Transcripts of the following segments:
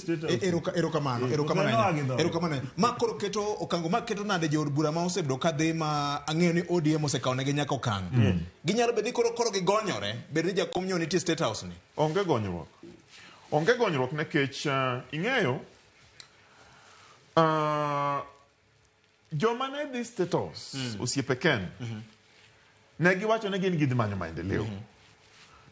State House. Erokamano, Eh, erokamano to ahinya. en oa gi Erokamano ahinya. Ma koro keto okango ma keto nade jood bura ma osebedo ka dhi ma ang'eyo ni ODM osekawo negi nyaka okang'. Ginyalo bedo ni koro gigonyore, bed ni jakom nyo nitie State House ni. Onge gonyruok. Onge gonyruok nikech ing'eyo joma ne dhi State House osiepe Ken ne giwacho ni gin gidhi manyo maendeleo.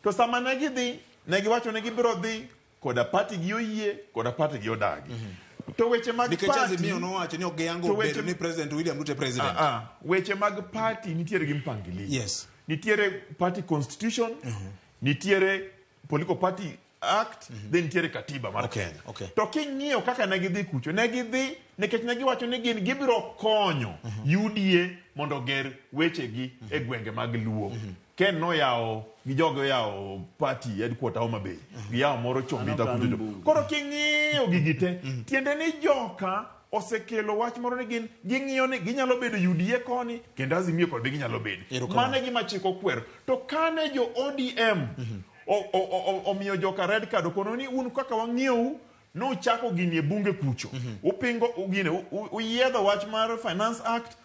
To sama ne gidhi ne giwacho ni gibiro dhi koda party gi oyie koda party gi odagi. To weche mag Nikech party Azimio nowacho ni ok giyango to weche- bedo ni President William Ruto e president. Weche mag party nitiere gi mpangilio. Yes. Nitiere party constitution, nitiere political party act, then nitiere katiba mar Kenya. To king'iyo kaka ne gidhi kucho, ne gidhi nikech ne giwacho ni gin gibiro konyo UDA mondo oger wechegi e gwenge mag Luo. Ken noyawo gi joge oyawo party headquarter Homa Bay. Giyawo moro Chombita Mano kucho. kar Koro king'iyo gigi te, tiende ni joka osekelo wach moro ni gin ging'iyo ni ginyalo bedo UDA koni kendo Azimio kod be ginyalo bedo. Erokamano. Mano e gima chik okwero. To kane jo ODM omiyo joka red card okono ni un kaka wang'iyou nuchako gini e bunge kucho. Upingo gine uyiedho wach mar Finance Act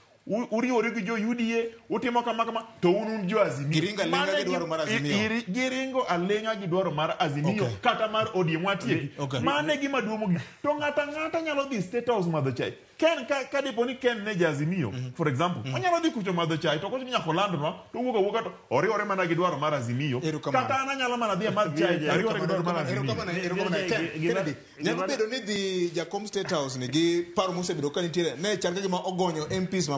uriworu gi jo UDA utimo kama kama to un jo Azimio. Giringo aling'a Mano e gi dwaro mar Azimio. Giringo aling'a gi dwaro mar Azimio kata mar ODM watieki. Mano e gima duong' mogik. To ng'ato ang'ata nyalo dhi State House madho chai. Ken ka dipo ni Ken ne ja Azimio, for example, onyalo dhi kucho madho chai to kocho ni nyaka olandnwa to owuok awuoka to oriwore mana gi dwaro mar Azimio. Erokamano. Kata an anyalo mana dhi amadh chai to ariwore gi dwaro mar Azimio. Erokamano, erokamano. Ken, Kennedy, nyalo bedo ni dhi jakom State House ni gi paro mosebedo ka nitiere ne chal ka gima ogonyo MPs ma